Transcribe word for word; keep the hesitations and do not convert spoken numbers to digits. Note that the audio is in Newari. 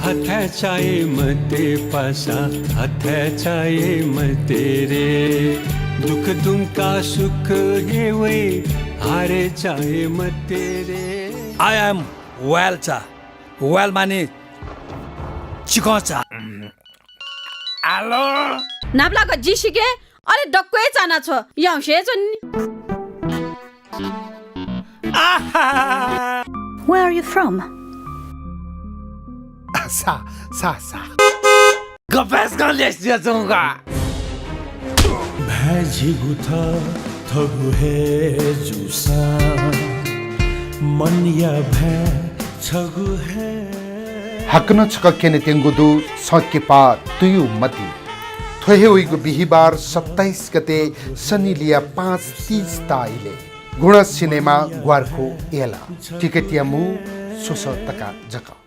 हथै चाये मते पासा, हथै चाये मते रे। दुःख दुंका सुख हे वइ, हारे चाये मते रे। I am whale चा। Whale माने चिकं चा। आलो। न्हापालाक जि सिके, अले दक्व हे चाना छ्व, याउँसे हे च्वनी। आहा! Where are you from? सा, सा, सा। गपाय्‌सकं लेस जुयाच्वंगु का। भाय् झिगू थः, थःगु हे जूसां, मनया भाय् छगू हे। हाकनं छकः क्यनेत्यंगु दु संकिपा तुयु मति। थ्व हे वइगु बिहिबार सत्ताइस गते सनिलिया पाँच तीस ता इलय् गुणा सिनेमा ग्वार्खु यल। टिकटया मू स्वसः तका जक।